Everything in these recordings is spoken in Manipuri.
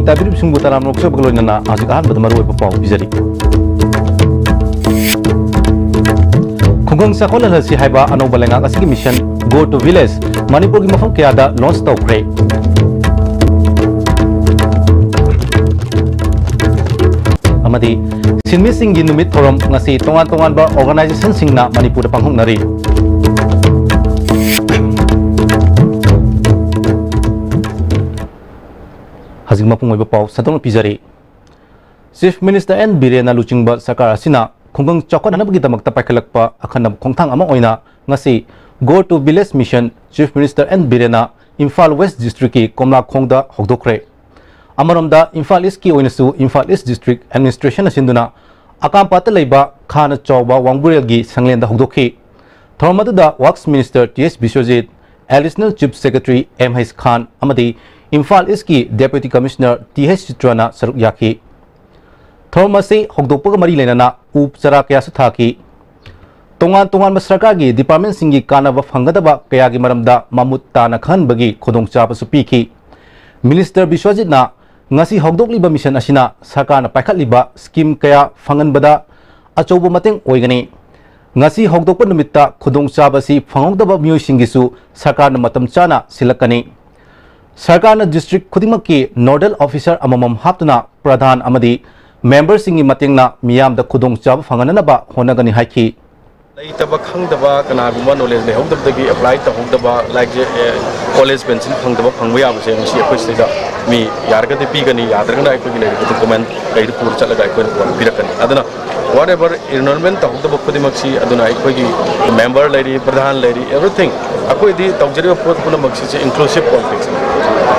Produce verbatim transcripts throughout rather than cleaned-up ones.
ꯇꯥꯕꯤꯔꯤꯕꯁꯤꯡꯕꯨ ꯇꯔꯥꯝꯅ ꯑꯣꯛꯆꯕꯒ ꯂꯣꯏꯅꯅ ꯍꯧꯖꯤꯛ ꯑꯍꯥꯟꯕꯗ ꯃꯔꯨꯑꯣꯏꯕ ꯄꯥꯎ ꯄꯤꯖꯔꯤ꯫ ꯈꯨꯡꯒꯪ ꯆꯥꯎꯈꯠꯍꯜꯂꯁꯤ ꯍꯥꯏꯕ ꯑꯅꯧꯕ ꯂꯩꯉꯥꯛ ꯑꯁꯤꯒꯤ mission Go to Village ꯃꯅꯤꯄꯨꯔꯒꯤ ꯃꯐꯝ ꯀꯌꯥꯗ launch ꯇꯧꯈ꯭ꯔꯦ꯫ ꯑꯃꯗꯤ ꯁꯤꯟꯃꯤꯁꯤꯡꯒꯤ ꯅꯨꯃꯤꯠ ꯊꯧꯔꯝ ꯉꯁꯤ ꯇꯣꯉꯥꯟ ꯇꯣꯉꯥꯟꯕ organizationꯁꯤꯡꯅ ꯃꯅꯤꯄꯨꯔꯗ ꯄꯥꯡꯊꯣꯛꯅꯔꯤ꯫ ꯍꯧꯖꯤꯛ ꯃꯄꯨꯡ ꯑꯣꯏꯕ ꯄꯥꯎ ꯁꯟꯗꯣꯛꯅ ꯄꯤꯖꯔꯤ꯫ Chief Minister ꯑꯦꯟ ꯕꯤꯔꯦꯟꯅ ꯂꯨꯆꯤꯡꯕ ꯁꯔꯀꯥꯔ ꯑꯁꯤꯅ ꯈꯨꯡꯒꯪ ꯆꯥꯎꯈꯠꯅꯅꯕꯒꯤꯗꯃꯛꯇ ꯄꯥꯏꯈꯠꯂꯛꯄ ꯑꯈꯟꯅꯕ ꯈꯣꯡꯊꯥꯡ ꯑꯃ ꯑꯣꯏꯅ ꯉꯁꯤ Go to Village mission Chief Minister N ꯕꯤꯔꯦꯟꯅ ꯏꯝꯐꯥꯜ West Districtꯀꯤ ꯀꯣꯝꯂꯥꯈꯣꯡꯗ ꯍꯧꯗꯣꯛꯈ꯭ꯔꯦ꯫ ꯑꯃꯔꯣꯝꯗ ꯏꯝꯐꯥꯜ Eastꯀꯤ ꯑꯣꯏꯅꯁꯨ ꯏꯝꯐꯥꯜ East District Administrationꯅ ꯁꯤꯟꯗꯨꯅ ꯑꯀꯥꯝꯄꯥꯠꯇ ꯂꯩꯕ ꯈꯥꯅ ꯆꯥꯎꯕ ꯋꯥꯡꯕꯨꯔꯦꯜꯒꯤ ꯁꯪꯂꯦꯟꯗ ꯍꯧꯗꯣꯛꯈꯤ꯫ ꯊꯧꯔꯝ ꯑꯗꯨꯗ Works Minister T H Biswajit, Additional Chief Secretary M ꯍꯩꯁ ꯈꯥꯟ ꯑꯃꯗꯤ ꯏꯝꯐꯥꯜ Eastꯀꯤ Deputy Commissioner ꯇꯤ ꯍꯩꯆ ꯆꯤꯇ꯭ꯔꯅ ꯁꯔꯨꯛ ꯌꯥꯈꯤ꯫ ꯊꯧꯔꯝ ꯑꯁꯤ ꯍꯧꯗꯣꯛꯄꯒ ꯃꯔꯤ ꯂꯩꯅꯅ ꯎ ꯆꯥꯔꯥ ꯀꯌꯥꯁꯨ ꯊꯥꯈꯤ꯫ ꯇꯣꯉꯥꯟ ꯇꯣꯉꯥꯟꯕ ꯁꯔꯀꯥꯔꯒꯤ departmentꯁꯤꯡꯒꯤ ꯀꯥꯟꯅꯕ ꯐꯪꯒꯗꯕ ꯀꯌꯥꯒꯤ ꯃꯔꯝꯗ ꯃꯃꯨꯠ ꯇꯥꯅ ꯈꯪꯍꯟꯕꯒꯤ ꯈꯨꯗꯣꯡꯆꯥꯕꯁꯨ ꯄꯤꯈꯤ꯫ Minister ꯕꯤꯁ꯭ꯋꯖꯤꯠꯅ ꯉꯁꯤ ꯍꯧꯗꯣꯛꯂꯤꯕ mission ꯑꯁꯤꯅ ꯁꯔꯀꯥꯔꯅ ꯄꯥꯏꯈꯠꯂꯤꯕ scheme ꯀꯌꯥ ꯐꯪꯍꯟꯕꯗ ꯑꯆꯧꯕ ꯃꯇꯦꯡ ꯑꯣꯏꯒꯅꯤ꯫ ꯉꯁꯤ ꯍꯧꯗꯣꯛꯄ ꯅꯨꯃꯤꯠꯇ ꯈꯨꯗꯣꯡꯆꯥꯕ ꯑꯁꯤ ꯐꯪꯍꯧꯗꯕ ꯃꯤꯑꯣꯏꯁꯤꯡꯒꯤꯁꯨ ꯁꯔꯀꯥꯔꯅ ꯃꯇꯝ ꯆꯥꯅ ꯁꯤꯜꯂꯛꯀꯅꯤ꯫ ꯁꯔꯀꯥꯔꯅ district ꯈꯨꯗꯤꯡꯃꯛꯀꯤ nodal officer ꯑꯃꯃꯝ ꯍꯥꯞꯇꯨꯅ ꯄ꯭ꯔꯙꯥꯟ ꯑꯃꯗꯤ memberꯁꯤꯡꯒꯤ ꯃꯇꯦꯡꯅ ꯃꯤꯌꯥꯝꯗ ꯈꯨꯗꯣꯡꯆꯥꯕ ꯐꯪꯍꯟꯅꯕ ꯍꯣꯠꯅꯒꯅꯤ ꯍꯥꯏꯈꯤ꯫ ꯂꯩꯇꯕ ꯈꯪꯗꯕ, ꯀꯅꯥꯒꯨꯝꯕ knowledge ꯂꯩꯍꯧꯗꯕꯗꯒꯤ apply ꯇꯧꯍꯧꯗꯕ, ꯂꯥꯏꯔꯤꯛꯁꯦ, ꯑꯦ, college pencil ꯐꯪꯗꯕ, ꯐꯪꯕ ꯌꯥꯕꯁꯦ ꯉꯁꯤ ꯑꯩꯈꯣꯏ ꯁꯤꯗ ꯃꯤ ꯌꯥꯔꯒꯗꯤ ꯄꯤꯒꯅꯤ, ꯌꯥꯗ꯭ꯔꯒꯅ ꯑꯩꯈꯣꯏꯒꯤ ꯂꯩꯔꯤꯕ document ꯀꯩꯗ ꯄꯨꯔ ꯆꯠꯂꯒ ꯑꯩꯈꯣꯏꯅ ꯄꯤꯔꯛꯀꯅꯤ꯫ ꯑꯗꯨꯅ whatever enrollment ꯇꯧꯍꯧꯗꯕ ꯈꯨꯗꯤꯡꯃꯛꯁꯤ, ꯑꯗꯨꯅ ꯑꯩꯈꯣꯏꯒꯤ member ꯂꯩꯔꯤ, ꯄ꯭ꯔꯙꯥꯟ ꯂꯩꯔꯤ, everything, ꯑꯩꯈꯣꯏꯗꯤ ꯇꯧꯖꯔꯤꯕ ꯄꯣꯠ ꯄꯨꯝꯅꯃꯛꯁꯤꯁꯦ inclusive politics꯫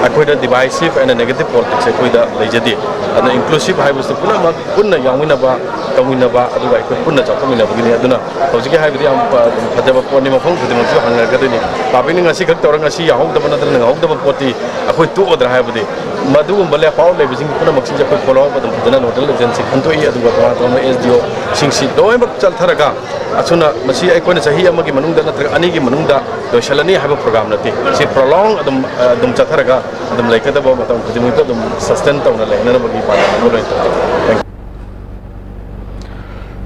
ꯑꯩꯈꯣꯏꯗ divisive and negative politics ꯑꯩꯈꯣꯏꯗ ꯂꯩꯖꯗꯦ꯫ ꯑꯗꯨꯅ inclusive ꯍꯥꯏꯕꯁꯤ ꯄꯨꯝꯅꯃꯛ ꯄꯨꯟꯅ ꯌꯥꯎꯃꯤꯟꯅꯕ, ꯇꯧꯃꯤꯟꯅꯕ, ꯑꯗꯨꯒ ꯑꯩꯈꯣꯏ ꯄꯨꯟꯅ ꯆꯥꯎꯈꯠꯃꯤꯟꯅꯕꯒꯤꯅꯤ꯫ ꯑꯗꯨꯅ ꯍꯧꯖꯤꯛꯀꯤ ꯍꯥꯏꯕꯗꯤ ꯌꯥꯝ ꯐ-, ꯐꯖꯕ ꯄꯣꯠꯅꯤ, ꯃꯐꯝ ꯈꯨꯗꯤꯡꯃꯛꯁꯨ ꯍꯪꯅꯔꯛꯀꯗꯣꯏꯅꯤ꯫ Publicꯅ ꯉꯁꯤ ꯈꯛ ꯇꯧꯔ ꯉꯁꯤ ꯌꯥꯎꯍꯧꯗꯕ ꯅꯠꯇ꯭ꯔꯒ ꯅꯪꯍꯧꯗꯕ ꯄꯣꯠꯇꯤ ꯑꯩꯈꯣꯏ ꯇꯣꯛꯑꯗ꯭ꯔꯥ ꯍꯥꯏꯕꯗꯤ ꯃꯗꯨꯒꯨꯝꯕ ꯂꯦꯞꯄꯥꯎ ꯂꯩꯕꯁꯤꯡ ꯄꯨꯝꯅꯃꯛꯁꯤꯡꯁꯦ ꯑꯩꯈꯣꯏ follow up ꯑꯗꯨꯝ ꯐꯖꯅ nodal agency ꯈꯟꯗꯣꯛꯏ꯫ ꯑꯗꯨꯒ ꯇꯣꯉꯥꯟ ꯇꯣꯉꯥꯟꯕ S D O ꯁꯤꯡ ꯁꯤ ꯂꯣꯏꯅꯃꯛ ꯆꯠꯊꯔꯒ ꯑꯁꯨꯝꯅ ꯃꯁꯤ ꯑꯩꯈꯣꯏꯅ ꯆꯍꯤ ꯑꯃꯒꯤ ꯃꯅꯨꯡꯗ ꯅꯠꯇ꯭ꯔꯒ ꯑꯅꯤꯒꯤ ꯃꯅꯨꯡꯗ ꯂꯣꯏꯁꯤꯜꯂꯅꯤ ꯍꯥꯏꯕ program ꯅꯠꯇꯦ꯫ ꯁꯤ prolong ꯑꯗꯨꯝ, ꯑꯗꯨꯝ ꯆꯠꯊꯔꯒ ꯑꯗꯨꯝ ꯂꯩꯒꯗꯕ, ꯃꯇꯝ ꯈꯨꯗꯤꯡꯃꯛꯇ ꯑꯗꯨꯝ sustain ꯇꯧꯅ ꯂꯩꯅꯅꯕꯒꯤ ꯄꯥꯟꯗꯝ ꯑꯃ ꯂꯣꯏꯅ ꯊꯝꯖꯩ꯫ Thank you꯫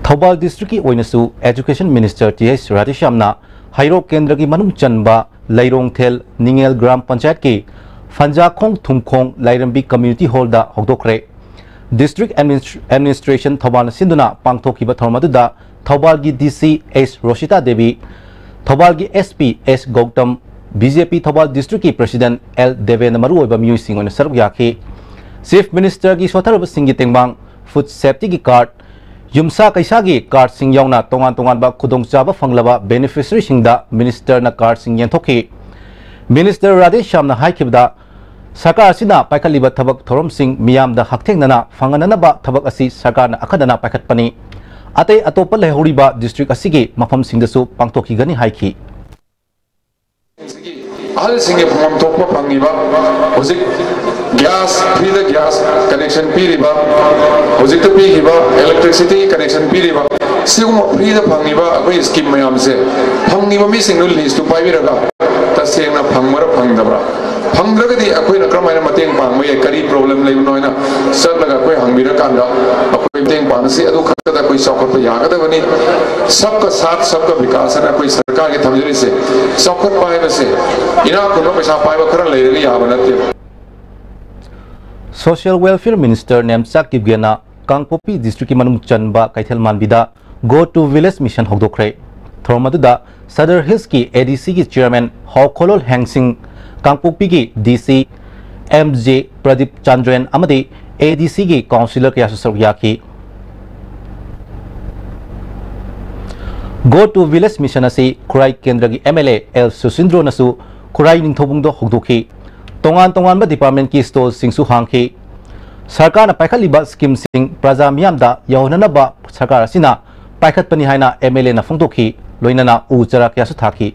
ꯊꯧꯕꯥꯜ district ꯀꯤ ꯑꯣꯏꯅꯁꯨ Education Minister Th Radheshyam ꯅ ꯍꯩꯔꯣꯛ ꯀꯦꯟꯗ꯭ꯔꯒꯤ ꯃꯅꯨꯡ ꯆꯟꯕ ꯂꯩꯔꯣꯡꯊꯦꯜ ꯅꯤꯉꯦꯜ ꯒ꯭ꯔꯥꯝ ꯄꯟꯆꯥꯌꯠꯀꯤ ꯐꯟꯖꯥꯈꯣꯡ ꯊꯨꯝꯈꯣꯡ ꯂꯥꯏꯔꯦꯝꯕꯤ community hall ꯗ ꯍꯧꯗꯣꯛꯈ꯭ꯔꯦ꯫ District Administ-, Administration ꯊꯧꯕꯥꯜꯅ ꯁꯤꯟꯗꯨꯅ ꯄꯥꯡꯊꯣꯛꯈꯤꯕ ꯊꯧꯔꯝ ꯑꯗꯨꯗ ꯊꯧꯕꯥꯜꯒꯤ D C H ꯔꯣꯁꯤꯇꯥ Devi, ꯊꯧꯕꯥꯜꯒꯤ S P S Gautam, B J P Thoubal district ꯀꯤ president L ꯗꯦꯕꯦꯟꯅ ꯃꯔꯨꯑꯣꯏꯕ ꯃꯤꯑꯣꯏꯁꯤꯡ ꯑꯣꯏꯅ ꯁꯔꯨꯛ ꯌꯥꯈꯤ꯫ Chief Minister ꯒꯤ ꯁꯣꯠꯊꯔꯕꯁꯤꯡꯒꯤ ꯇꯦꯡꯕꯥꯡ, food safety ꯒꯤ card, ꯌꯨꯝꯁꯥ ꯀꯩꯁꯥꯒꯤ card ꯁꯤꯡ ꯌꯥꯎꯅ ꯇꯣꯉꯥꯟ ꯇꯣꯉꯥꯟꯕ ꯈꯨꯗꯣꯡꯆꯥꯕ ꯐꯪꯂꯕ beneficiary ꯁꯤꯡꯗ Minister ꯅ card ꯁꯤꯡ ꯌꯦꯟꯊꯣꯛꯈꯤ꯫ Minister ꯔꯥꯙꯦꯁ꯭ꯌꯥꯝꯅ ꯍꯥꯏꯈꯤꯕꯗ, ꯁꯔꯀꯥꯔ ꯑꯁꯤꯅ ꯄꯥꯏꯈꯠꯂꯤꯕ ꯊꯕꯛ ꯊꯧꯔꯝꯁꯤꯡ ꯃꯤꯌꯥꯝꯗ ꯍꯛꯊꯦꯡꯅꯅ ꯐꯪꯍꯟꯅꯅꯕ ꯊꯕꯛ ꯑꯁꯤ ꯁꯔꯀꯥꯔꯅ ꯑꯈꯟꯅꯅ ꯄꯥꯏꯈꯠꯄꯅꯤ꯫ ꯑꯇꯩ ꯑꯇꯣꯞꯄ ꯂꯩꯍꯧꯔꯤꯕ district ꯑꯁꯤꯒꯤ ꯃꯐꯝꯁꯤꯡꯗꯁꯨ ꯄꯥꯡꯊꯣꯛꯈꯤꯒꯅꯤ ꯍꯥꯏꯈꯤ꯫ ꯑꯍꯜꯁꯤꯡꯒꯤ ꯐꯪꯐꯝ ꯊꯣꯛꯄ ꯐꯪꯉꯤꯕ, ꯍꯧꯖꯤꯛ gas, free ꯗ gas connection ꯄꯤꯔꯤꯕ, ꯍꯧꯖꯤꯛꯇ ꯄꯤꯈꯤꯕ electricity connection ꯄꯤꯔꯤꯕ, ꯁꯤꯒꯨꯝꯕ free ꯗ ꯐꯪꯉꯤꯕ ꯑꯩꯈꯣꯏ scheme ꯃꯌꯥꯝꯁꯦ, ꯐꯪꯉꯤꯕ ꯃꯤꯁꯤꯡꯗꯨ list ꯇꯨ ꯄꯥꯏꯕꯤꯔꯒ ꯇꯁꯦꯡꯅ ꯐꯪꯕ꯭ꯔꯥ ꯐꯪꯗꯕ꯭ꯔꯥ, ꯐꯪꯗ꯭ꯔꯒꯗꯤ ꯑꯩꯈꯣꯏꯅ ꯀꯔꯝꯍꯥꯏꯅ ꯃꯇꯦꯡ ꯄꯥꯡꯕ ꯌꯥꯏ, ꯀꯔꯤ problem ꯂꯩꯕꯅꯣ ꯍꯥꯏꯅ ꯆꯠꯂꯒ ꯑꯩꯈꯣꯏ ꯍꯪꯕꯤꯔꯀꯥꯟꯗ ꯑꯩꯈꯣꯏ ꯃꯇꯦꯡ ꯄꯥꯡꯁꯤ꯫ ꯑꯗꯨ ꯈꯛꯇꯗ ꯑꯩꯈꯣꯏ ꯆꯥꯎꯈꯠꯄ ꯌꯥꯒꯗꯕꯅꯤ꯫ Sabka saath, sabka vikas ꯍꯥꯏꯅ ꯑꯩꯈꯣꯏ ꯁꯔꯀꯥꯔꯒꯤ ꯊꯝꯖꯔꯤꯁꯦ꯫ ꯆꯥꯎꯈꯠꯄ ꯍꯥꯏꯕꯁꯦ ꯏꯅꯥꯛ ꯈꯨꯟꯕ ꯄꯩꯁꯥ ꯄꯥꯏꯕ ꯈꯔ ꯂꯩꯔꯒ ꯌꯥꯕ ꯅꯠꯇꯦ꯫ Social Welfare Minister ꯅꯦꯝꯆꯥꯛ ꯀꯤꯞꯒꯦꯅ ꯀꯥꯡꯄꯣꯛꯄꯤ district ꯀꯤ ꯃꯅꯨꯡ ꯆꯟꯕ ꯀꯩꯊꯦꯜ ꯃꯥꯟꯕꯤꯗ Go to Village Mission ꯍꯧꯗꯣꯛꯈ꯭ꯔꯦ꯫ ꯊꯧꯔꯝ ꯑꯗꯨꯗ Sadar Hills ꯀꯤ A D C ꯒꯤ chairman ꯍꯥꯎꯈꯣꯂꯣꯜ ꯍꯦꯡꯁꯤꯡ, ꯀꯥꯡꯄꯣꯛꯄꯤꯒꯤ D C M J Pradeep ꯆꯥꯟꯗ꯭ꯔꯦꯟ ꯑꯃꯗꯤ A D C ꯒꯤ councillor ꯀꯌꯥꯁꯨ ꯁꯔꯨꯛ ꯌꯥꯈꯤ꯫ Go to Village Mission ꯑꯁꯤ ꯈꯨꯔꯥꯏ ꯀꯦꯟꯗ꯭ꯔꯒꯤ M L A L ꯁꯨꯁꯤꯟꯗ꯭ꯔꯣꯅꯁꯨ ꯈꯨꯔꯥꯏ ꯅꯤꯡꯊꯧꯕꯨꯡꯗ ꯍꯧꯗꯣꯛꯈꯤ꯫ ꯇꯣꯉꯥꯟ ꯇꯣꯉꯥꯟꯕ department ꯀꯤ stall ꯁꯤꯡꯁꯨ ꯍꯥꯡꯈꯤ꯫ ꯁꯔꯀꯥꯔꯅ ꯄꯥꯏꯈꯠꯂꯤꯕ scheme ꯁꯤꯡ ꯄ꯭ꯔꯖꯥ ꯃꯤꯌꯥꯝꯗ ꯌꯧꯍꯟꯅꯅꯕ ꯁꯔꯀꯥꯔ ꯑꯁꯤꯅ ꯄꯥꯏꯈꯠꯄꯅꯤ ꯍꯥꯏꯅ M L A ꯅ ꯐꯣꯡꯗꯣꯛꯈꯤ꯫ ꯂꯣꯏꯅꯅ ꯎ ꯆꯥꯔꯥ ꯀꯌꯥꯁꯨ ꯊꯥꯈꯤ꯫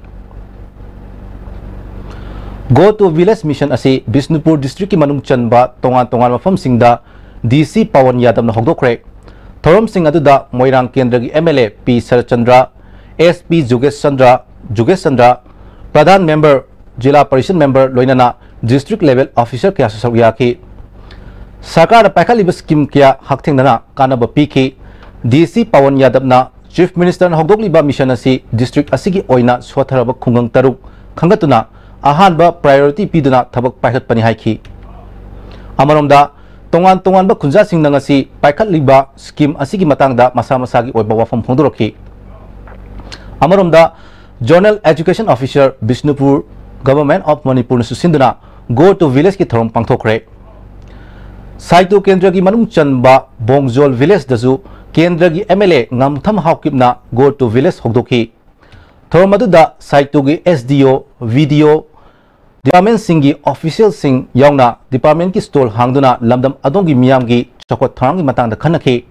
Go to Village Mission ꯑꯁꯤ ꯕꯤꯁꯅꯨꯄꯨꯔ district ꯀꯤ ꯃꯅꯨꯡ ꯆꯟꯕ ꯇꯣꯉꯥꯟ ꯇꯣꯉꯥꯟꯕ ꯃꯐꯝꯁꯤꯡꯗ D C ꯄꯋꯟ ꯌꯥꯗꯕꯅ ꯍꯧꯗꯣꯛꯈ꯭ꯔꯦ꯫ ꯊꯧꯔꯝꯁꯤꯡ ꯑꯗꯨꯗ ꯃꯣꯏꯔꯥꯡ ꯀꯦꯟꯗ꯭ꯔꯒꯤ M L A P Saratchandra, S P ꯖꯨꯒꯦꯁ Chandra, ꯖꯨꯒꯦꯁ Chandra, Pradhan member, zila parishad member ꯂꯣꯏꯅꯅ district level officer ꯀꯌꯥꯁꯨ ꯁꯔꯨꯛ ꯌꯥꯈꯤ꯫ ꯁꯔꯀꯥꯔꯅ ꯄꯥꯏꯈꯠꯂꯤꯕ scheme ꯀꯌꯥ ꯍꯛꯊꯦꯡꯅꯅ ꯀꯥꯟꯅꯕ ꯄꯤꯈꯤ꯫ D C Pawan ꯌꯥꯗꯕꯅ Chief Minister ꯅ ꯍꯧꯗꯣꯛꯂꯤꯕ mission ꯑꯁꯤ district ꯑꯁꯤꯒꯤ ꯑꯣꯏꯅ ꯁꯣꯠꯊꯔꯕ ꯈꯨꯡꯒꯪ ꯇꯔꯨꯛ ꯈꯟꯒꯠꯇꯨꯅ ꯑꯍꯥꯟꯕ priority ꯄꯤꯗꯨꯅ ꯊꯕꯛ ꯄꯥꯏꯈꯠꯄꯅꯤ ꯍꯥꯏꯈꯤ꯫ ꯑꯃꯔꯣꯝꯗ, ꯇꯣꯉꯥꯟ ꯇꯣꯉꯥꯟꯕ ꯈꯨꯟꯖꯥꯁꯤꯡꯅ ꯉꯁꯤ ꯄꯥꯏꯈꯠꯂꯤꯕ scheme ꯑꯁꯤꯒꯤ ꯃꯇꯥꯡꯗ ꯃꯁꯥ ꯃꯁꯥꯒꯤ ꯑꯣꯏꯕ ꯋꯥꯐꯝ ꯐꯣꯡꯗꯣꯔꯛꯈꯤ꯫ ꯑꯃꯔꯣꯝꯗ, Zonal Education Officer, Bishnupur, Government of Manipur ꯅꯁꯨ ꯁꯤꯟꯗꯨꯅ Go to Village ꯀꯤ ꯊꯧꯔꯝ ꯄꯥꯡꯊꯣꯛꯈ꯭ꯔꯦ꯫ ꯁꯥꯏꯇꯣ ꯀꯦꯟꯗ꯭ꯔꯒꯤ ꯃꯅꯨꯡ ꯆꯟꯕ ꯕꯣꯡꯖꯣꯜ village ꯗꯁꯨ ꯀꯦꯟꯗ꯭ꯔꯒꯤ M L A ꯉꯝꯊꯝ ꯍꯥꯎꯀꯤꯞꯅ Go to Village ꯍꯧꯗꯣꯛꯈꯤ꯫ ꯊꯧꯔꯝ ꯑꯗꯨꯗ ꯁꯥꯏꯇꯣꯒꯤ S D O, V D O, department ꯁꯤꯡꯒꯤ official ꯁꯤꯡ ꯌꯥꯎꯅ department ꯀꯤ stall ꯍꯥꯡꯗꯨꯅ ꯂꯝꯗꯝ ꯑꯗꯣꯝꯒꯤ ꯃꯤꯌꯥꯝꯒꯤ ꯆꯥꯎꯈꯠ ꯊꯧꯔꯥꯡꯒꯤ ꯃꯇꯥꯡꯗ ꯈꯟꯅꯈꯤ꯫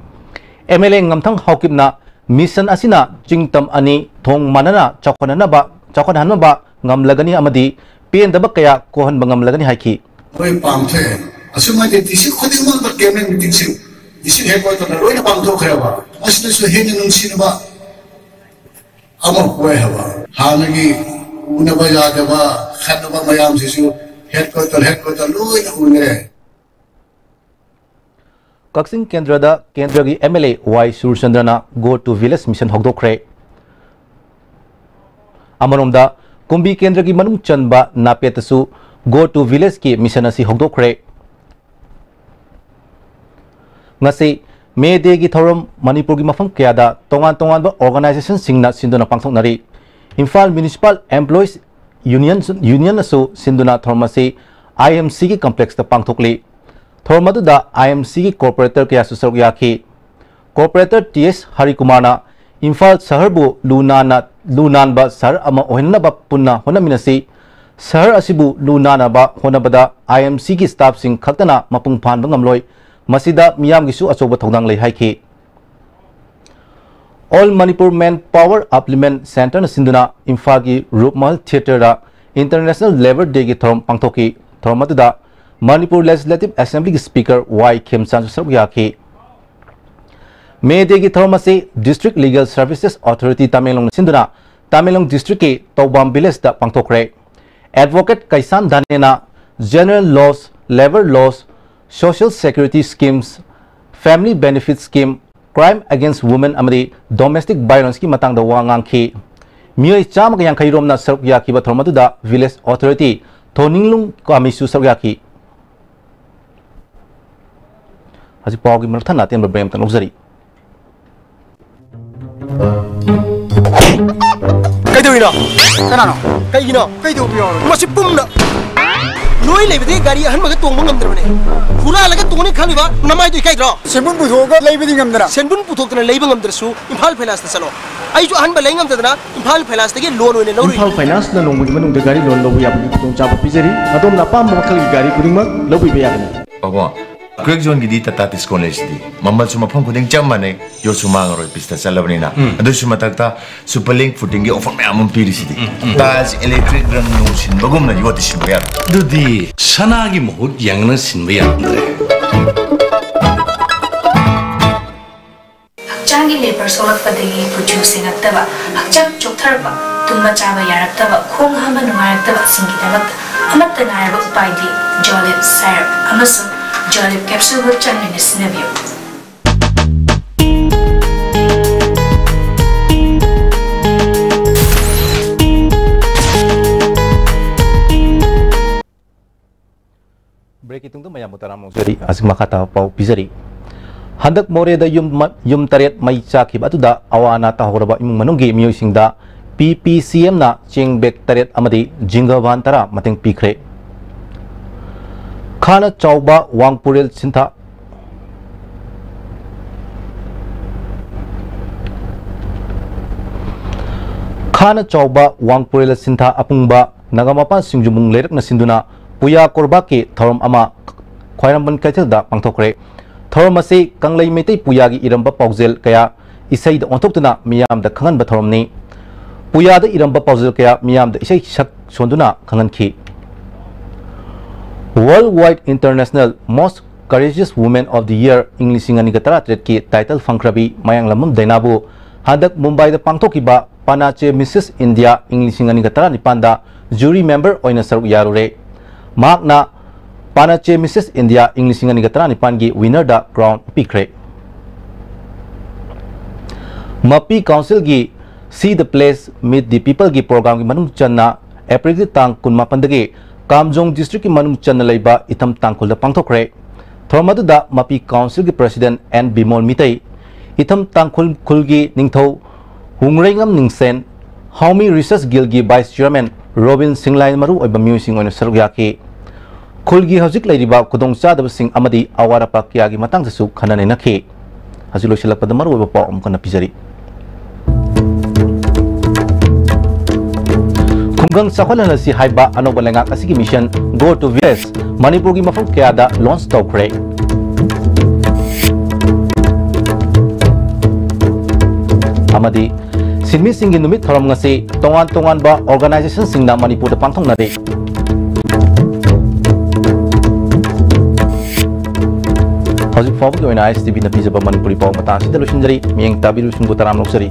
M L A ꯉꯝꯊꯪ ꯍꯥꯎꯀꯤꯞꯅ mission ꯑꯁꯤꯅ ꯆꯤꯡ ꯇꯝ ꯑꯅꯤ ꯊꯣꯡ ꯃꯥꯟꯅꯅ ꯆꯥꯎꯈꯠꯍꯟꯅꯕ, ꯆꯥꯎꯈꯠꯍꯟꯅꯕ ꯉꯝꯂꯒꯅꯤ ꯑꯃꯗꯤ ꯄꯦꯟꯗꯕ ꯀꯌꯥ ꯀꯣꯛꯍꯟꯕ ꯉꯝꯂꯒꯅꯤ ꯍꯥꯏꯈꯤ꯫ ꯂꯣꯏ ꯄꯥꯡꯊꯣꯛꯑꯦ꯫ ꯑꯁꯨꯃꯥꯏꯅ district ꯈꯨꯗꯤꯡꯃꯛꯇ cabinet meeting ꯁꯤꯡ district headquarter ꯅ ꯂꯣꯏꯅ ꯄꯥꯡꯊꯣꯛꯈ꯭ꯔꯦꯕ꯫ ꯃꯁꯤꯗꯁꯨ ꯍꯦꯟꯅ ꯅꯨꯡꯁꯤꯅꯕ ꯑꯃ ꯄꯣꯛꯑꯦ ꯍꯥꯏꯕ꯫ ꯍꯥꯟꯅꯒꯤ ꯎꯅꯕ ꯌꯥꯗꯕ, ꯈꯠꯅꯕ ꯃꯌꯥꯝꯁꯤꯁꯨ headquarter, headquarter ꯂꯣꯏꯅ ꯎꯅꯔꯦ꯫ ꯀꯛꯆꯤꯡ ꯀꯦꯟꯗ꯭ꯔꯗ ꯀꯦꯟꯗ꯭ꯔꯒꯤ M L A Y ꯁꯨꯔꯆꯟꯗ꯭ꯔꯅ Go to Village mission ꯍꯧꯗꯣꯛꯈ꯭ꯔꯦ꯫ ꯑꯃꯔꯣꯝꯗ, ꯀꯨꯝꯕꯤ ꯀꯦꯟꯗ꯭ꯔꯒꯤ ꯃꯅꯨꯡ ꯆꯟꯕ ꯅꯥꯄꯦꯠꯇꯁꯨ Go to Village ꯀꯤ mission ꯑꯁꯤ ꯍꯧꯗꯣꯛꯈ꯭ꯔꯦ꯫ ꯉꯁꯤ May Day ꯒꯤ ꯊꯧꯔꯝ ꯃꯅꯤꯄꯨꯔꯒꯤ ꯃꯐꯝ ꯀꯌꯥꯗ ꯇꯣꯉꯥꯟ ꯇꯣꯉꯥꯟꯕ organization ꯁꯤꯡꯅ ꯁꯤꯟꯗꯨꯅ ꯄꯥꯡꯊꯣꯛꯅꯔꯤ꯫ Imphal Municipal Employees Union, Union ꯅꯁꯨ ꯁꯤꯟꯗꯨꯅ ꯊꯧꯔꯝ ꯑꯁꯤ I M C ꯒꯤ complex ꯇ ꯄꯥꯡꯊꯣꯛꯂꯤ꯫ ꯊꯧꯔꯝ ꯑꯗꯨꯗ I M C ꯒꯤ corporator ꯀꯌꯥꯁꯨ ꯁꯔꯨꯛ ꯌꯥꯈꯤ꯫ Corporator T S ꯍꯔꯤꯀꯨꯃꯥꯔꯅ ꯏꯝꯐꯥꯜ ꯁꯍꯔꯕꯨ ꯂꯨ ꯅꯥꯟꯅ, ꯂꯨ ꯅꯥꯟꯕ ꯁꯍꯔ ꯑꯃ ꯑꯣꯏꯍꯟꯅꯕ ꯄꯨꯟꯅ ꯍꯣꯠꯅꯃꯤꯟꯅꯁꯤ꯫ ꯁꯍꯔ ꯑꯁꯤꯕꯨ ꯂꯨ ꯅꯥꯟꯅꯕ ꯍꯣꯠꯅꯕꯗ I M C ꯒꯤ staff ꯁꯤꯡ ꯈꯛꯇꯅ ꯃꯄꯨꯡ ꯐꯥꯍꯟꯕ ꯉꯝꯂꯣꯏ꯫ ꯃꯁꯤꯗ ꯃꯤꯌꯥꯝꯒꯤꯁꯨ ꯑꯆꯧꯕ ꯊꯧꯗꯥꯡ ꯂꯩ ꯍꯥꯏꯈꯤ꯫ All Manipur Manpower Upliftment Centre ꯅ ꯁꯤꯟꯗꯨꯅ ꯏꯝꯐꯥꯜꯒꯤ ꯔꯨꯞꯃꯍꯜ theatre ꯗ International Labour Day ꯒꯤ ꯊꯧꯔꯝ ꯄꯥꯡꯊꯣꯛꯈꯤ꯫ ꯊꯧꯔꯝ ꯑꯗꯨꯗ ꯃꯅꯤꯄꯨꯔ Legislative Assembly ꯒꯤ Speaker ꯋꯥꯏ ꯈꯦꯝꯆꯥꯟꯁꯨ ꯁꯔꯨꯛ ꯌꯥꯈꯤ꯫ May Day ꯒꯤ ꯊꯧꯔꯝ ꯑꯁꯤ District Legal Services Authority ꯇꯃꯦꯡꯂꯣꯡꯅ ꯁꯤꯟꯗꯨꯅ ꯇꯃꯦꯡꯂꯣꯡ district ꯀꯤ ꯇꯧꯕꯥꯝ village ꯇ ꯄꯥꯡꯊꯣꯛꯈ꯭ꯔꯦ꯫ Advocate ꯀꯩꯁꯥꯝ ꯙꯅꯦꯅ general laws, labour laws, social security schemes, family benefit scheme, crime against women ꯑꯃꯗꯤ domestic violence ꯀꯤ ꯃꯇꯥꯡꯗ ꯋꯥ ꯉꯥꯡꯈꯤ꯫ ꯃꯤꯑꯣꯏ ꯆꯥꯝꯃꯒ ꯌꯥꯡꯈꯩ ꯔꯣꯝꯅ ꯁꯔꯨꯛ ꯌꯥꯈꯤꯕ ꯊꯧꯔꯝ ꯑꯗꯨꯗ village authority ꯊꯣꯅꯤꯡꯂꯨꯡ ꯀꯥꯃꯤꯁꯨ ꯁꯔꯨꯛ ꯌꯥꯈꯤ꯫ ꯍꯧꯖꯤꯛ ꯄꯥꯎꯒꯤ ꯃꯊꯪ ꯑꯇꯦꯟꯕ break ꯑꯃꯇꯪ ꯂꯧꯖꯔꯤ꯫ ꯀꯩꯗꯧꯔꯤꯅꯣ? ꯀꯅꯥꯅꯣ? ꯀꯩꯒꯤꯅꯣ? ꯀꯩꯗꯧꯕ ꯌꯥꯎꯔꯒꯦ? ꯃꯁꯤ ꯄꯨꯝꯅ ꯅꯣꯏ ꯂꯩꯕꯗꯒꯤ ꯒꯥꯔꯤ ꯑꯍꯟꯕꯒ ꯇꯣꯡꯕ ꯉꯝꯗ꯭ꯔꯕꯅꯦ꯫ ꯍꯨꯔꯥꯜꯂꯒ ꯇꯣꯡꯅꯤ ꯈꯜꯂꯤꯕ ꯅꯃꯥꯏꯗꯣ ꯏꯀꯥꯏꯗ꯭ꯔꯣ? ꯁꯦꯟꯕꯨꯟ ꯄꯨꯊꯣꯛꯑꯒ ꯂꯩꯕꯗꯤ ꯉꯝꯗꯅ꯫ ꯁꯦꯟꯕꯨꯟ ꯄꯨꯊꯣꯛꯇꯅ ꯂꯩꯕ ꯉꯝꯗ꯭ꯔꯁꯨ ꯏꯝꯐꯥꯜ ꯐꯥꯏꯅꯥꯟꯁꯇ ꯆꯠꯂꯣ꯫ ꯑꯩꯁꯨ ꯑꯍꯟꯕ ꯂꯩ ꯉꯝꯗꯗꯅ ꯏꯝꯐꯥꯜ ꯐꯥꯏꯅꯥꯟꯁꯇꯒꯤ ꯂꯣꯟ ꯑꯣꯏꯅ ꯂꯧꯔꯨꯏ꯫ ꯏꯝꯐꯥꯜ ꯐꯥꯏꯅꯥꯟꯁꯅ ꯅꯣꯡꯃꯒꯤ ꯃꯅꯨꯡꯗ ꯒꯥꯔꯤ ꯂꯣꯟ ꯂꯧꯕ ꯌꯥꯕꯒꯤ ꯈꯨꯗꯣꯡꯆꯥꯕ ꯄꯤꯖꯔꯤ꯫ ꯑꯗꯣꯝꯅ ꯑꯄꯥꯝꯕ ꯃꯈꯜꯒꯤ ꯒꯥꯔꯤ ꯈꯨꯗꯤꯡꯃꯛ ꯂꯧꯕꯤꯕ ꯌꯥꯒꯅꯤ꯫ ꯄꯥꯕꯨꯡ, ꯀ꯭ꯔꯦꯛ ꯖꯣꯟꯒꯤꯗꯤ ꯇꯥꯇꯥ ꯗꯤꯁꯀꯥꯎꯟ ꯂꯩꯁꯤꯗꯤ꯫ ꯃꯃꯜꯁꯨ ꯃꯐꯝ ꯈꯨꯗꯤꯡ ꯆꯞ ꯃꯥꯟꯅꯩ, ꯌꯣꯠꯁꯨ ꯃꯥꯡꯉꯔꯣꯏ, ꯄꯤꯁꯇ ꯆꯠꯂꯕꯅꯤꯅ꯫ ꯎꯝ꯫ ꯑꯗꯨꯁꯨ ꯃꯊꯛꯇ ꯁꯨꯄꯔ ꯂꯤꯡ ꯐꯨꯇꯤꯡꯒꯤ ꯑꯣꯐꯔ ꯃꯌꯥꯝ ꯑꯃ ꯄꯤꯔꯤꯁꯤꯗꯤ꯫ ꯎꯝ, ꯎꯝ꯫ ꯇꯥꯖ ꯏꯂꯦꯛꯇ꯭ꯔꯤꯛ ꯔꯪ ꯅꯨꯡ ꯁꯤꯟꯕꯒꯨꯝꯅ ꯌꯣꯠꯇꯤ ꯁꯤꯟꯕ ꯌꯥꯔꯣꯏ꯫ ꯑꯗꯨꯗꯤ ꯁꯅꯥꯒꯤ ꯃꯍꯨꯠ ꯌꯦꯡꯅ ꯁꯤꯟꯕ ꯌꯥꯔꯝꯗ꯭ꯔꯦ꯫ ꯍꯛꯆꯥꯡꯒꯤ ꯂꯦꯕꯔ ꯁꯣꯛꯂꯛꯄꯗꯒꯤ ꯀꯨꯆꯨ ꯁꯦꯡꯉꯛꯇꯕ, ꯍꯛꯆꯥꯡ ꯆꯣꯛꯊꯔꯛꯄ, ꯇꯨꯝꯕ ꯆꯥꯕ ꯌꯥꯔꯛꯇꯕ, ꯈꯣꯡ ꯍꯥꯝꯕ ꯅꯨꯡꯉꯥꯏꯔꯛꯇꯕꯁꯤꯡꯒꯤꯗꯃꯛꯇ ꯑꯃꯠꯇ ꯉꯥꯏꯔꯕ ꯎꯄꯥꯏꯗꯤ ꯖꯣꯂꯤꯞ ꯁꯥꯏꯔꯞ ꯑꯃꯁꯨꯡ ꯖꯣꯂꯤꯞ ꯀꯦꯞꯁꯨꯜꯕꯨ ꯆꯥꯡ ꯅꯥꯏꯅ ꯁꯤꯖꯤꯟꯅꯕꯤꯌꯨ꯫ Break ꯀꯤ ꯇꯨꯡꯗ ꯃꯌꯥꯝꯕꯨ ꯇꯔꯥꯝꯅ ꯑꯣꯛꯆꯔꯤ꯫ ꯍꯧꯖꯤꯛ ꯃꯈꯥ ꯇꯥꯕ ꯄꯥꯎ ꯄꯤꯖꯔꯤ꯫ ꯍꯟꯗꯛ ꯃꯣꯔꯦꯗ ꯌꯨꯝ ꯃ-, ꯌꯨꯝ ꯇꯔꯦꯠ ꯃꯩ ꯆꯥꯛꯈꯤꯕ ꯑꯗꯨꯗ ꯑꯋꯥ ꯑꯅꯥ ꯇꯥꯍꯧꯔꯕ ꯏꯃꯨꯡ ꯃꯅꯨꯡꯒꯤ ꯃꯤꯑꯣꯏꯁꯤꯡꯗ P P C M ꯅ ꯆꯦꯡ bag ꯇꯔꯦꯠ ꯑꯃꯗꯤ ꯖꯤꯡꯒ ꯚꯥꯟ ꯇꯔꯥ ꯃꯇꯦꯡ ꯄꯤꯈ꯭ꯔꯦ꯫ ꯈꯥꯅ ꯆꯥꯎꯕ ꯋꯥꯡꯄꯨꯔꯦꯜ ꯁꯤꯟꯊꯥ ꯈꯥꯅ ꯆꯥꯎꯕ ꯋꯥꯡꯄꯨꯔꯦꯜ ꯁꯤꯟꯊꯥ ꯑꯄꯨꯡꯕ ꯅꯥꯒꯥꯃꯄꯥꯜ ꯁꯤꯡꯖꯨꯕꯨꯡ ꯂꯩꯔꯛꯅ ꯁꯤꯟꯗꯨꯅ ꯄꯨꯌꯥ ꯀꯣꯔꯕꯥꯛꯀꯤ ꯊꯧꯔꯝ ꯑꯃ ꯈ꯭ꯋꯥꯏꯔꯝꯕꯟ ꯀꯩꯊꯦꯜꯗ ꯄꯥꯡꯊꯣꯛꯈ꯭ꯔꯦ꯫ ꯊꯧꯔꯝ ꯑꯁꯤ ꯀꯪꯂꯩ ꯃꯩꯇꯩ ꯄꯨꯌꯥꯒꯤ ꯏꯔꯝꯕ ꯄꯥꯎꯖꯦꯜ ꯀꯌꯥ ꯏꯁꯩꯗ ꯑꯣꯟꯊꯣꯛꯇꯨꯅ ꯃꯤꯌꯥꯝꯗ ꯈꯪꯍꯟꯕ ꯊꯧꯔꯝꯅꯤ꯫ ꯄꯨꯌꯥꯗ ꯏꯔꯝꯕ ꯄꯥꯎꯖꯦꯜ ꯀꯌꯥ ꯃꯤꯌꯥꯝꯗ ꯏꯁꯩ ꯁꯛ ꯁꯣꯟꯗꯨꯅ ꯈꯪꯍꯟꯈꯤ꯫ World Wide International Most Courageous Women of the Year ꯏꯪ ꯂꯤꯁꯤꯡ ꯑꯅꯤꯒ ꯇꯔꯥꯇꯔꯦꯠꯀꯤ title ꯐꯪꯈ꯭ꯔꯕꯤ ꯃꯌꯥꯡꯂꯝꯕꯝ ꯗꯩꯅꯥꯕꯨ ꯍꯟꯗꯛ ꯃꯨꯝꯕꯥꯏꯗ ꯄꯥꯡꯊꯣꯛꯈꯤꯕ ꯄꯥꯅꯥꯆꯦ Missus India ꯏꯪ ꯂꯤꯁꯤꯡ ꯑꯅꯤꯒ ꯇꯔꯥꯅꯤꯄꯥꯟꯗ jury member ꯑꯣꯏꯅ ꯁꯔꯨꯛ ꯌꯥꯔꯨꯔꯦ꯫ ꯃꯍꯥꯛꯅ ꯄꯥꯅꯥꯆꯦ Missus India ꯏꯪ ꯂꯤꯁꯤꯡ ꯑꯅꯤꯒ ꯇꯔꯥꯅꯤꯄꯥꯟꯒꯤ winnerꯗ crown ꯄꯤꯈ꯭ꯔꯦ꯫ ꯃꯄꯤ councilꯒꯤ See the Place, Meet the Peopleꯒꯤ programꯒꯤ ꯃꯅꯨꯡ ꯆꯟꯅ Aprilꯒꯤ ꯇꯥꯡ ꯀꯨꯟꯃꯥꯄꯟꯗꯒꯤ ꯀꯥꯝꯖꯣꯡ districtꯀꯤ ꯃꯅꯨꯡ ꯆꯟꯅ ꯂꯩꯕ ꯏꯊꯝ ꯇꯥꯡꯈꯨꯜꯗ ꯄꯥꯡꯊꯣꯛꯈ꯭ꯔꯦ꯫ ꯊꯧꯔꯝ ꯑꯗꯨꯗ ꯃꯄꯤ councilꯒꯤ president ꯑꯦꯟ ꯕꯤꯃꯣꯜ ꯃꯤꯇꯩ, ꯏꯊꯝ ꯇꯥꯡꯈꯨꯜ ꯈꯨꯜꯒꯤ ꯅꯤꯡꯊꯧ ꯋꯨꯡꯔꯩꯉꯝ ꯅꯤꯡꯁꯦꯟ, ꯍꯥꯎꯃꯤ research guildꯒꯤ vice chairman ꯔꯣꯕꯤꯟ ꯁꯤꯡꯂꯥꯏ ꯃꯔꯨ ꯑꯣꯏꯕ ꯃꯤꯑꯣꯏꯁꯤꯡ ꯑꯣꯏꯅ ꯁꯔꯨꯛ ꯌꯥꯈꯤ꯫ ꯈꯨꯜꯒꯤ ꯍꯧꯖꯤꯛ ꯂꯩꯔꯤꯕ ꯈꯨꯗꯣꯡꯆꯥꯗꯕꯁꯤꯡ ꯑꯃꯗꯤ ꯑꯋꯥꯠ ꯑꯄꯥ ꯀꯌꯥꯒꯤ ꯃꯇꯥꯡꯗꯁꯨ ꯈꯟꯅ ꯅꯩꯅꯈꯤ꯫ ꯍꯧꯖꯤꯛ ꯂꯣꯏꯁꯤꯜꯂꯛꯄꯗ ꯃꯔꯨꯑꯣꯏꯕ ꯄꯥꯎ ꯑꯃꯨꯛ ꯍꯟꯅ ꯄꯤꯖꯔꯤ꯫ ꯈꯨꯡꯒꯪ ꯆꯥꯎꯈꯠꯍꯜꯂꯁꯤ ꯍꯥꯏꯕ ꯑꯅꯧꯕ ꯂꯩꯉꯥꯛ ꯑꯁꯤꯒꯤ mission Go to Village ꯃꯅꯤꯄꯨꯔꯒꯤ ꯃꯐꯝ ꯀꯌꯥꯗ launch ꯇꯧꯈ꯭ꯔꯦ꯫ ꯑꯃꯗꯤ ꯁꯤꯟꯃꯤꯁꯤꯡꯒꯤ ꯅꯨꯃꯤꯠ ꯊꯧꯔꯝ ꯉꯁꯤ ꯇꯣꯉꯥꯟ ꯇꯣꯉꯥꯟꯕ organizationꯁꯤꯡꯅ ꯃꯅꯤꯄꯨꯔꯗ ꯄꯥꯡꯊꯣꯛꯅꯔꯤ꯫ ꯍꯧꯖꯤꯛ ꯐꯥꯎꯕꯒꯤ ꯑꯣꯏꯅ ISTVꯅ ꯄꯤꯖꯕ ꯃꯅꯤꯄꯨꯔꯤ ꯄꯥꯎ ꯃꯇꯥꯡ ꯑꯁꯤꯗ ꯂꯣꯏꯁꯤꯟꯖꯔꯤ꯫ ꯃꯤꯠꯌꯦꯡ ꯇꯥꯕꯤꯔꯤꯕꯁꯤꯡꯕꯨ ꯇꯔꯥꯝꯅ ꯑꯣꯛꯆꯔꯤ꯫